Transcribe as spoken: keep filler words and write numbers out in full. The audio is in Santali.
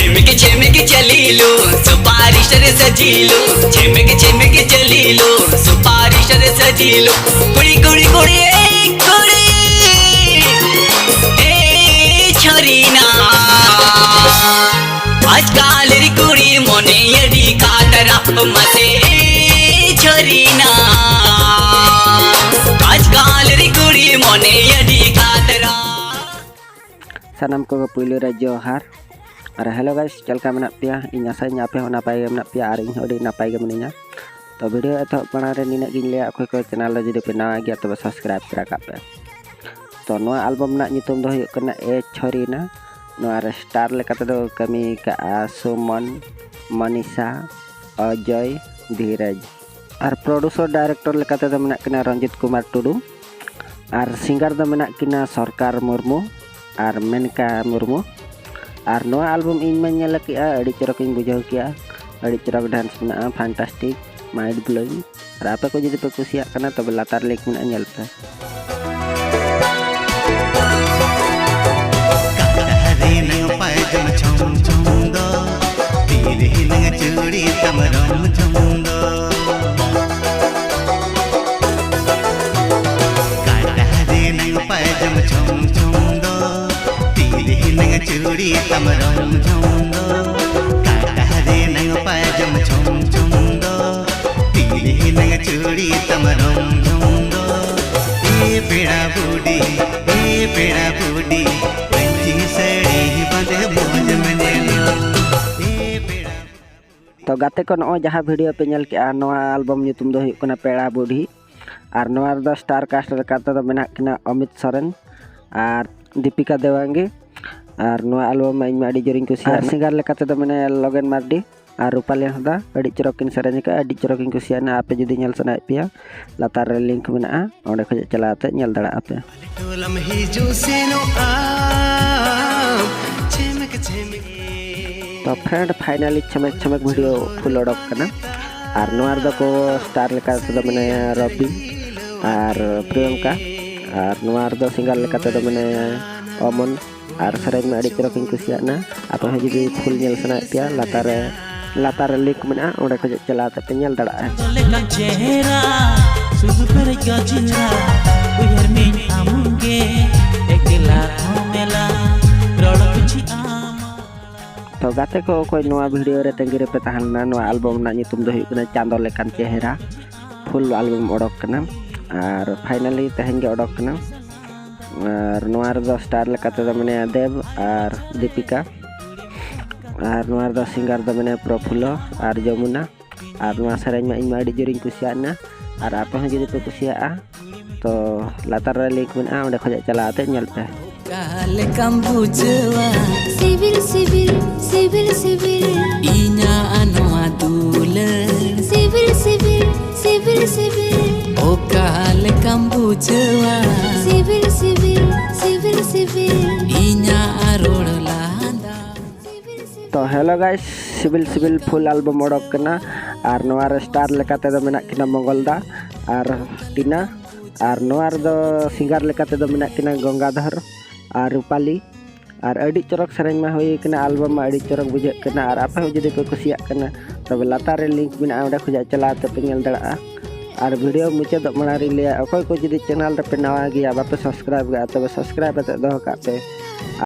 छिमक छिमक चली लो, सुपारी सर सजी लो। छिमक छिमक चली लो, सुपारी सर सजी लो। कुड़ी कुड़ी कुड़ी ए कुड़ी, ए छोरी ना। आजकल री कुड़ी मने यदि कातरा मसे ए छोरी ना। आजकल री कुड़ी मने यदि कातरा। ᱥᱟᱱᱟᱢ ᱠᱚᱜᱮ ᱯᱩᱭᱞᱩ ᱨᱮ ᱡᱚᱦᱟᱨ᱾ ᱟᱨ hello guys, ᱪᱮᱫ ᱞᱮᱠᱟ ᱢᱮᱱᱟᱜ ᱯᱮᱭᱟ? ᱤᱧ ᱟᱥᱟᱭᱟᱹᱧ ᱟᱯᱮ ᱦᱚᱸ ᱱᱟᱯᱟᱭ ᱜᱮ ᱢᱮᱱᱟᱜ ᱯᱮᱭᱟ ᱟᱨ ᱤᱧ ᱦᱚᱸ ᱟᱹᱰᱤ ᱱᱟᱯᱟᱭ ᱜᱮ ᱢᱤᱱᱟᱹᱧᱟ᱾ ᱛᱚ video ᱮᱛᱚᱦᱚᱵ ᱢᱟᱲᱟᱝ ᱨᱮ ᱱᱤᱱᱟᱹᱜ ᱜᱤᱧ ᱞᱟᱹᱭᱟ, ᱚᱠᱚᱭ ᱠᱚ channel ᱨᱮ ᱡᱩᱫᱤ ᱯᱮ ᱱᱟᱣᱟ ᱜᱮᱭᱟ ᱛᱚᱵᱮ subscribe ᱛᱚᱨᱟ ᱠᱟᱜ ᱯᱮ᱾ ᱛᱚ ᱱᱚᱣᱟ album ᱨᱮᱱᱟᱜ ᱧᱩᱛᱩᱢ ᱫᱚ ᱦᱩᱭᱩᱜ ᱠᱟᱱᱟ ᱮ ᱪᱷᱚᱨᱤᱱᱟ᱾ ᱱᱚᱣᱟ ᱨᱮ star ᱞᱮᱠᱟ ᱛᱮᱫᱚ ᱠᱟᱹᱢᱤ ᱠᱟᱜᱼᱟ ᱥᱩᱢᱚᱱ, ᱢᱚᱱᱤᱥᱟ, ᱚᱡᱚᱭ, ᱫᱷᱤᱨᱮᱡᱽ᱾ ᱟᱨ producer director ᱞᱮᱠᱟ ᱛᱮᱫᱚ ᱢᱮᱱᱟᱜ ᱠᱤᱱᱟ ᱨᱚᱧᱡᱤᱛ ᱠᱩᱢᱟᱨ ᱴᱩᱰᱩ᱾ ᱟᱨ singer ᱫᱚ ᱢᱮᱱᱟᱜ ᱠᱤᱱᱟ ᱥᱚᱨᱠᱟᱨ ᱢᱩᱨᱢᱩ ᱟᱨ ᱢᱮᱱᱠᱟ ᱢᱩᱨᱢᱩ᱾ ᱟᱨ ᱱᱚᱣᱟ album ᱤᱧ ᱢᱟᱧ ᱧᱮᱞ ᱠᱮᱜᱼᱟ, ᱟᱹᱰᱤ ᱪᱚᱨᱚᱠ ᱤᱧ ᱵᱩᱡᱷᱟᱹᱣ ᱠᱮᱜᱼᱟ, ᱟᱹᱰᱤ ᱪᱚᱨᱚᱠ dance ᱢᱮᱱᱟᱜᱼᱟ, fantastic, mind blowing᱾ ᱟᱨ ᱟᱯᱮ ᱠᱚ ᱡᱩᱫᱤ ᱯᱮ ᱠᱩᱥᱤᱭᱟᱜ ᱠᱟᱱᱟ ᱛᱚᱵᱮ ᱞᱟᱛᱟᱨ link ᱢᱮᱱᱟᱜᱼᱟ, ᱧᱮᱞ ᱯᱮ᱾ ᱠᱟᱴᱟ ᱨᱮᱱᱟᱝ ᱯᱟᱭᱡᱚᱢ ᱪᱷᱚᱢ ᱪᱷᱚᱢ ᱫᱚ, ᱛᱤ ᱨᱮᱱᱟᱝ ᱪᱩᱲᱤ ᱛᱟᱢ ᱨᱚᱢ ᱡᱷᱚᱢ ᱫᱚ᱾ ᱠᱟᱴᱟ ᱨᱮᱱᱟᱝ ᱯᱟᱭᱡᱚᱢ ᱪᱷᱚᱢ ᱪᱷᱚᱢ ᱫᱚ, ᱛᱤ ᱨᱮᱱᱟᱝ ᱪᱩᱲᱤ ᱛᱟᱢ ᱨᱚᱢ ᱡᱷᱚᱢ ᱫᱚ᱾ ᱠᱟᱴᱟ ᱨᱮᱱᱟᱝ ᱯᱟᱭᱡᱚᱢ ᱪᱷᱚᱢ ᱪᱷᱚᱢ ᱫᱚ, ᱛᱤ ᱨᱮᱱᱟᱝ ᱪᱩᱲᱤ ᱛᱟᱢ ᱨᱚᱢ ᱡᱷᱚᱢ ᱫᱚ᱾ ᱮ ᱯᱮᱲᱟ ᱵᱩᱰᱷᱤ, ᱮ ᱯᱮᱲᱟ ᱵᱩᱰᱷᱤ, ᱯᱟᱹᱧᱪᱤ ᱥᱟᱹᱲᱤ ᱵᱟᱸᱫᱮ ᱢᱚᱡᱽ ᱢᱮ ᱧᱮᱞᱚᱜ᱾ ᱮ ᱯᱮᱲᱟ ᱛᱚ ᱜᱟᱛᱮ ᱠᱚ, ᱱᱚᱜᱼᱚᱭ ᱡᱟᱦᱟᱸ video ᱯᱮ ᱧᱮᱞ ᱠᱮᱜᱼᱟ, ᱱᱚᱣᱟ album ᱧᱩᱛᱩᱢ ᱫᱚ ᱦᱩᱭᱩᱜ ᱠᱟᱱᱟ ᱯᱮᱲᱟ ᱵᱩᱰᱷᱤ᱾ ᱟᱨ ᱱᱚᱣᱟ ᱨᱮᱫᱚ star cast ᱞᱮᱠᱟ ᱛᱮᱫᱚ ᱢᱮᱱᱟᱜ ᱠᱤᱱᱟ ᱚᱢᱤᱛ ᱥᱚᱨᱮᱱ ᱟᱨ ᱫᱤᱯᱤᱠᱟ ᱫᱮᱣᱟᱝᱜᱤ᱾ ᱟᱨ ᱱᱚᱣᱟ album ᱢᱟ ᱤᱧ ᱢᱟ ᱟᱹᱰᱤ ᱡᱳᱨᱤᱧ ᱠᱩᱥᱤᱭᱟᱜᱼᱟ᱾ ᱟᱨ singer ᱞᱮᱠᱟ ᱛᱮᱫᱚ ᱢᱮᱱᱟᱭᱟ ᱞᱚᱜᱮᱱ ᱢᱟᱨᱰᱤ ᱟᱨ ᱨᱩᱯᱟᱞᱤ ᱦᱟᱸᱥᱫᱟ᱾ ᱟᱹᱰᱤ ᱪᱚᱨᱚᱠ ᱠᱤᱱ ᱥᱮᱨᱮᱧ ᱟᱠᱟᱫᱼᱟ, ᱟᱹᱰᱤ ᱪᱚᱨᱚᱠ ᱤᱧ ᱠᱩᱥᱤᱭᱟᱜᱼᱟ᱾ ᱟᱯᱮ ᱡᱩᱫᱤ ᱧᱮᱞ ᱥᱟᱱᱟᱭᱮᱫ ᱯᱮᱭᱟ, ᱞᱟᱛᱟᱨ ᱨᱮ link ᱢᱮᱱᱟᱜᱼᱟ, ᱚᱸᱰᱮ ᱠᱷᱚᱱ ᱪᱟᱞᱟᱣ ᱠᱟᱛᱮ ᱧᱮᱞ ᱫᱟᱲᱮᱭᱟᱜᱼᱟ ᱯᱮ᱾ ᱴᱚᱞᱟᱢ ᱦᱤᱡᱩᱜ ᱥᱮᱱᱚᱜᱼᱟ, ᱪᱷᱮᱢᱮᱠ ᱪᱷᱮᱢᱮᱠ᱾ ᱛᱚ friend, finally ᱪᱷᱮᱢᱮᱠ ᱪᱷᱮᱢᱮᱠ video full ᱚᱰᱚᱠ ᱠᱟᱱᱟ᱾ ᱟᱨ ᱱᱚᱣᱟ ᱨᱮᱫᱚ ᱠᱚ star ᱞᱮᱠᱟ ᱛᱮᱫᱚ ᱢᱮᱱᱟᱭᱟ ᱨᱚᱵᱤ ᱟᱨ ᱯᱨᱤᱭᱚᱝᱠᱟ᱾ ᱟᱨ ᱱᱚᱣᱟ ᱨᱮᱫᱚ singer ᱞᱮᱠᱟ ᱛᱮᱫᱚ ᱢᱮᱱᱟᱭᱟ ᱚᱢᱚᱱ᱾ ᱟᱨ ᱥᱮᱨᱮᱧ ᱢᱟ ᱟᱹᱰᱤ ᱪᱚᱨᱚᱠ ᱤᱧ ᱠᱩᱥᱤᱭᱟᱜ ᱱᱟ᱾ ᱟᱯᱮ ᱦᱚᱸ ᱡᱩᱫᱤ ᱯᱷᱩᱞ ᱧᱮᱞ ᱥᱟᱱᱟᱭᱮᱫ ᱯᱮᱭᱟ, ᱞᱟᱛᱟᱨ ᱨᱮ ᱞᱟᱛᱟᱨ ᱨᱮ ᱞᱤᱝᱠ ᱢᱮᱱᱟᱜᱼᱟ, ᱚᱸᱰᱮ ᱠᱷᱚᱱ ᱪᱟᱞᱟᱣ ᱠᱟᱛᱮ ᱯᱮ ᱧᱮᱞ ᱫᱟᱲᱮᱭᱟᱜᱼᱟ᱾ ᱞᱮᱠᱟᱱ ᱪᱮᱦᱨᱟ ᱥᱩᱫᱷᱩ ᱯᱮᱨᱮᱡ ᱜᱟᱡᱤᱨᱟ ᱩᱭᱦᱟᱹᱨ ᱢᱤᱧ ᱟᱢᱜᱮ ᱮᱠᱞᱟ ᱡᱷᱟᱢᱮᱞᱟ ᱨᱚᱲ ᱵᱩᱡᱷᱤ ᱟᱢ᱾ ᱛᱚ ᱜᱟᱛᱮ ᱠᱚ, ᱚᱠᱚᱭ ᱱᱚᱣᱟ ᱵᱷᱤᱰᱤᱭᱳ ᱨᱮ ᱛᱟᱺᱜᱤ ᱨᱮᱯᱮ ᱛᱟᱦᱮᱸ ᱞᱮᱱᱟ, ᱱᱚᱣᱟ ᱟᱞᱵᱚᱢ ᱨᱮᱱᱟᱜ ᱧᱩᱛᱩᱢ ᱫᱚ ᱦᱩᱭᱩᱜ ᱠᱟᱱᱟ ᱪᱟᱸᱫᱚ ᱞᱮᱠᱟᱱ ᱪᱮᱦᱨᱟ᱾ ᱯᱷᱩᱞ ᱟᱞᱵᱚᱢ ᱚᱰᱚᱠ ᱠᱟᱱᱟ ᱟᱨ ᱯᱷᱟᱭᱱᱟᱞᱤ ᱛᱮᱦᱮᱧ ᱜᱮ ᱚᱰᱚᱠ ᱠᱟᱱᱟ᱾ ᱟᱨ ᱱᱚᱣᱟ ᱨᱮᱫᱚ ᱥᱴᱟᱨ ᱞᱮᱠᱟᱛᱮᱫᱚ ᱢᱮᱱᱟᱭᱟ ᱫᱮᱵ ᱟᱨ ᱫᱤᱯᱤᱠᱟ᱾ ᱟᱨ ᱱᱚᱣᱟ ᱨᱮᱫᱚ ᱥᱤᱝᱜᱟᱨ ᱫᱚ ᱢᱮᱱᱟᱭᱟ ᱯᱨᱚᱯᱷᱩᱞᱞᱚ ᱟᱨ ᱡᱚᱢᱩᱱᱟ᱾ ᱟᱨ ᱱᱚᱣᱟ ᱥᱮᱨᱮᱧ ᱢᱟ ᱤᱧ ᱢᱟ ᱟᱹᱰᱤ ᱡᱳᱨᱤᱧ ᱠᱩᱥᱤᱭᱟᱜ ᱱᱟ᱾ ᱟᱨ ᱟᱯᱮ ᱦᱚᱸ ᱡᱩᱫᱤ ᱯᱮ ᱠᱩᱥᱤᱭᱟᱜᱼᱟ, ᱛᱚ ᱞᱟᱛᱟᱨ ᱨᱮ ᱞᱤᱝᱠ ᱢᱮᱱᱟᱜᱼᱟ, ᱚᱸᱰᱮ ᱠᱷᱚᱱᱟᱜ ᱪᱟᱞᱟᱣ ᱠᱟᱛᱮ ᱧᱮᱞ ᱯᱮ᱾ ᱚᱠᱟ ᱞᱮᱠᱟᱢ ᱵᱩᱡᱷᱟᱹᱣᱟ ᱥᱤᱵᱤᱞ ᱥᱤᱵᱤᱞ ᱥᱤᱵᱤᱞ ᱥᱤᱵᱤᱞ ᱤᱧᱟᱹᱜ ᱱᱚᱣᱟ ᱫᱩᱞᱟᱹᱲ? ᱥᱤᱵᱤᱞ ᱥᱤᱵᱤᱞ ᱥᱤᱵᱤᱞ ᱥᱤᱵᱤᱞ ᱚᱠᱟ ᱞᱮᱠᱟᱢ ᱵᱩᱡᱷᱟᱹᱣᱟ ᱥᱤᱵᱤᱞ ᱥᱤᱵᱤᱞ ᱥᱤᱵᱤᱞ ᱥᱤᱵᱤᱞ ᱤᱧᱟᱹᱜ ᱨᱚᱲ ᱞᱟᱸᱫᱟ? ᱛᱚ ᱦᱮᱞᱳ ᱜᱟᱭᱥ, ᱥᱤᱵᱤᱞ ᱥᱤᱵᱤᱞ ᱯᱷᱩᱞ ᱟᱞᱵᱚᱢ ᱚᱰᱚᱠ ᱠᱟᱱᱟ᱾ ᱟᱨ ᱱᱚᱣᱟ ᱨᱮ ᱥᱴᱟᱨ ᱞᱮᱠᱟ ᱛᱮᱫᱚ ᱢᱮᱱᱟᱜ ᱠᱤᱱᱟ ᱢᱚᱝᱜᱚᱞ ᱫᱟ ᱟᱨ ᱴᱤᱱᱟ᱾ ᱟᱨ ᱱᱚᱣᱟ ᱨᱮᱫᱚ ᱥᱤᱝᱜᱟᱨ ᱞᱮᱠᱟ ᱛᱮᱫᱚ ᱢᱮᱱᱟᱜ ᱠᱤᱱᱟ ᱜᱚᱝᱜᱟᱫᱷᱚᱨ ᱟᱨ ᱨᱩᱯᱟᱞᱤ᱾ ᱟᱨ ᱟᱹᱰᱤ ᱪᱚᱨᱚᱠ ᱥᱮᱨᱮᱧ ᱢᱟ ᱦᱩᱭ ᱠᱟᱱᱟ, ᱟᱞᱵᱚᱢ ᱢᱟ ᱟᱹᱰᱤ ᱪᱚᱨᱚᱠ ᱵᱩᱡᱷᱟᱹᱜ ᱠᱟᱱᱟ᱾ ᱟᱨ ᱟᱯᱮ ᱦᱚᱸ ᱡᱩᱫᱤ ᱯᱮ ᱠᱩᱥᱤᱭᱟᱜ ᱠᱟᱱᱟ, ᱛᱚᱵᱮ ᱞᱟᱛᱟᱨ ᱨᱮ ᱞᱤᱝᱠ ᱢᱮᱱᱟᱜᱼᱟ, ᱚᱸᱰᱮ ᱠᱷᱚᱱᱟᱜ ᱪᱟᱞᱟᱣ ᱠᱟᱛᱮ ᱯᱮ ᱧᱮᱞ ᱫᱟᱲᱮᱭᱟᱜᱼᱟ᱾ ᱟᱨ ᱵᱷᱤᱰᱤᱭᱳ ᱢᱩᱪᱟᱹᱫᱚᱜ ᱢᱟᱲᱟᱝ ᱨᱤᱧ ᱞᱟᱹᱭᱟ, ᱚᱠᱚᱭ ᱠᱚ ᱡᱩᱫᱤ ᱪᱮᱱᱮᱞ ᱨᱮᱯᱮ ᱱᱟᱣᱟ ᱜᱮᱭᱟ, ᱵᱟᱯᱮ ᱥᱟᱵᱥᱠᱨᱟᱭᱤᱵ ᱠᱟᱜᱼᱟ, ᱛᱚᱵᱮ ᱥᱟᱵᱥᱠᱨᱟᱭᱤᱵ ᱠᱟᱛᱮ ᱫᱚᱦᱚ ᱠᱟᱜ ᱯᱮ᱾